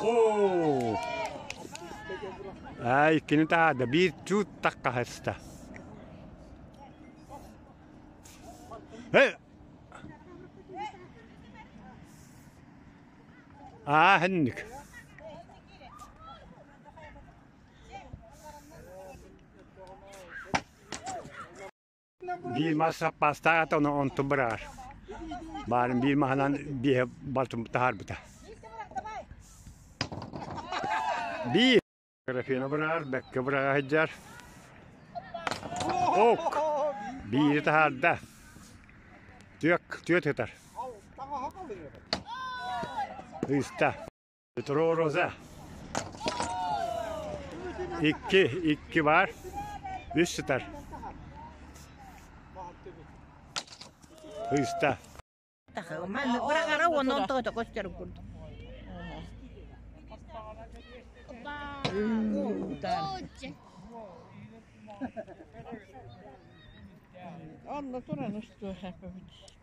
Оо! Ай, кини таада биир чуут таккаһыста. Э! Аа, хэнник. Биир мас саппаастаах ата ону онтун быраҕар. Баарын биир маһынан биэһэ балтым таһаарбыта. Биир. Графина быраҕар, бэккэ быраҕа сылдьар. Ок! Биири таһаарда. Түөк, түөт ытар. Ыыста. Петро Роза. Икки, икки бар. Үс сытар. Ыыста. Быраҕара уонна онтоҕото көстөр курдук. Онно туран устуохаппыт.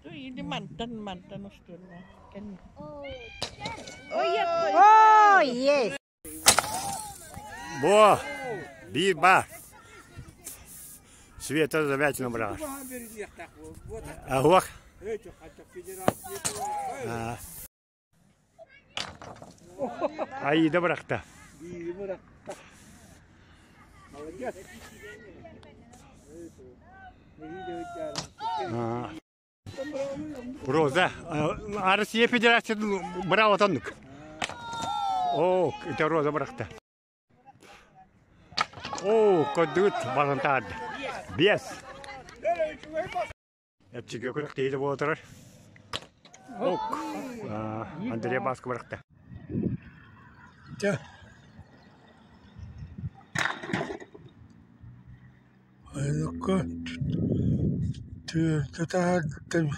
Или мантан мантан устуурна. О, есть! Бо, биир баар. Света Замятина быраҕар. Аһуох. Аида бырахта. Роза, Россия Федерациятын быраҕа отоннук. О, это Роза бырахта. О, көрдүгүт баран таарды. Биэс. Эпчигэ күрэхтэһиитэ буола турар. Ок. Андрей Баска бырахта. Дьэ. Айылыкка түөртэ таһаардым.